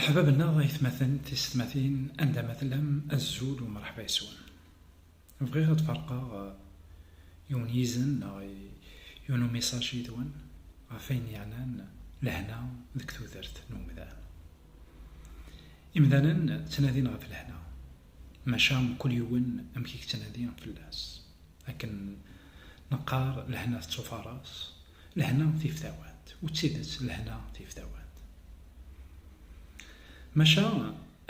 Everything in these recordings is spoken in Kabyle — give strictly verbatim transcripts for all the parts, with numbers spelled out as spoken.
Ḥbab-nneɣ, aytmaten, tisetmatin, anda ma tellam, azul u mṛeḥba yes-wen. Bɣiɣ ad ferqeɣ, eh, yiwen yizen neɣ i-, yiwen umisaǧ yid-wen ɣef wayen yeɛnan lehna deg tudert n umdan. Imdanen ttnadin ɣef lehna, maca mkul yiwen amek i yettnadi fell-as. Akken neqqar, lehna tettufaṛas, lehna tif tawant, u d tidet lehna tif tawant. Maca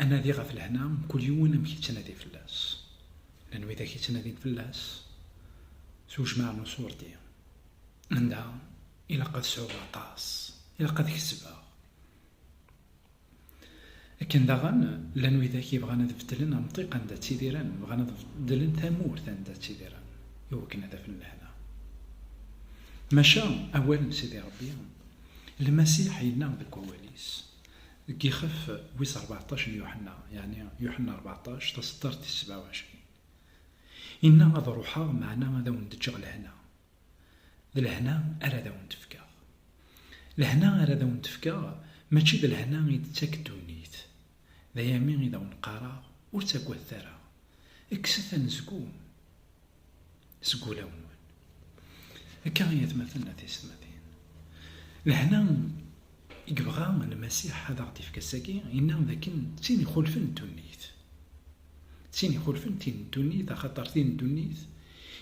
anadi ɣef lehna, mkul yiwen amek yettnadi fell-as. Llan widak yettnadin fell-as s ujmaɛ n usurdi, anda ilaq ad sɛuɣ aṭas, ilaq ad kesbeɣ. Akken daɣen, llan widak yebɣan ad beddlen amṭiq anda ttidiren, bɣan ad beddlen tamurt anda ttidiren, iwakken ad afen lehna. Maca awal n Sidi Ṛebbi, Lmasiḥ yenna deg wawal-is, deg yixef wis rbeɛṭac n Yuḥenna, yeɛni Yuḥenna rbeɛṭac, taseddart tis sebɛa u ɛecrin, yenna: "Ad ruḥeɣ, meɛna ad awen-d-ǧǧeɣ lehna." D lehna ara d awen-d-fkeɣ. Lehna ara d awen-d-fkeɣ, mačči d lehna i d-tettak ddunit. D ayami i d awen-qqareɣ, ur ttagadet ara. Kkset anezgum seg wulawen-nwen. Akka i atmaten a tisetmatin. Lehna i yebɣa Lmasiḥ ad aɣ-d-ifk ass-agi, yenna dakken d tin ixulfen ddunit. D tin ixulfen tin n ddunit, axaṭer tin n ddunit,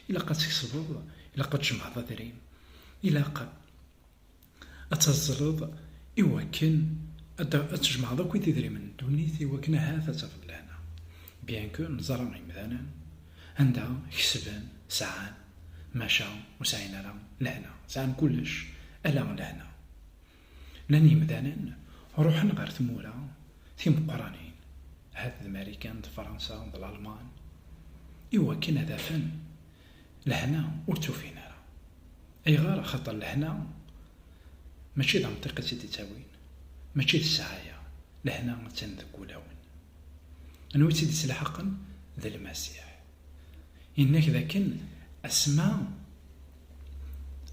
ilaq ad tkesbeḍ, ilaq ad tjemɛeḍ adrim, ilaq ad tazzleḍ iwakken ad, ad tjemɛeḍ akk idrimen n ddunit iwakken ahat ad tafeḍ lehna. Bien que neẓra imdanen anda kesben, sɛan, maca ur sɛin ara lehna. Sɛan kullec, ala lehna. Llan yimdanen ruḥen ɣer tmura timeqqranin, ahat d Marikan, d Fransa, d Lalman, iwakken ad afen lehna, ur tt-ufin ara. Ayɣer? Axaṭer lehna mačči d amṭiq i tt-id-ittawin, mačči d ssɛaya, lehna attan deg wulawen. Anwa i tt-id-islḥaqen? D Lmasiḥ. Yenna-k dakken asma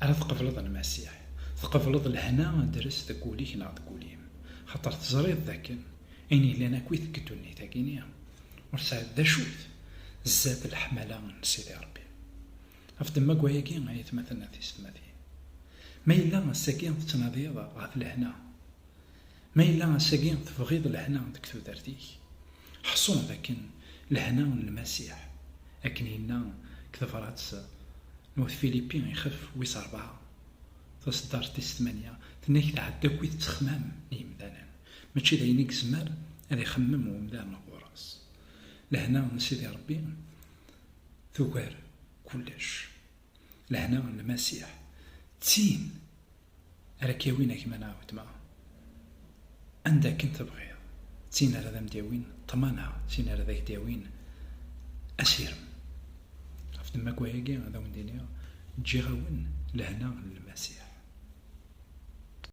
ara tqebleḍ Lmasiḥ, tqebleḍ lehna ad d-tres deg wul-ik neɣ deg wul-im, xaṭer teẓriḍ dakken ayen yellan akkit deg ddunit-agi-ni ur tesɛiḍ d acu-t zdat leḥmala n Sidi Ṛebbi. Ɣef ddemma n wayagi, ay atmaten a tisetmatin, ma yella ass-agi tettnadiḍ ɣef lehna, ma yella ass-agi tebɣiḍ lehna deg tudert-ik, ḥṣu dakken lehna n Lmasiḥ, akken yenna deg tebrat n At Filipi, ixef wis ṛebɛa, taseddart tis tmanya, tenna-k tɛedda akkit ttexmam n yimdanen, mačči d ayen i yezmer ad ixemmem umdan ɣur-s. Lehna n Sidi Ṛebbi tugar kullec. Lehna n Lmasiḥ d tin ara k-yawin a gma neɣ a weltma anda akken tebɣiḍ, d tin ara d am-d-yawin ṭṭmana, d tin ara d ak-d-yawin asirem. Ɣef ddemma n wayagi ad awen-d-iniɣ, ǧǧiɣ-awen lehna n Lmasiḥ.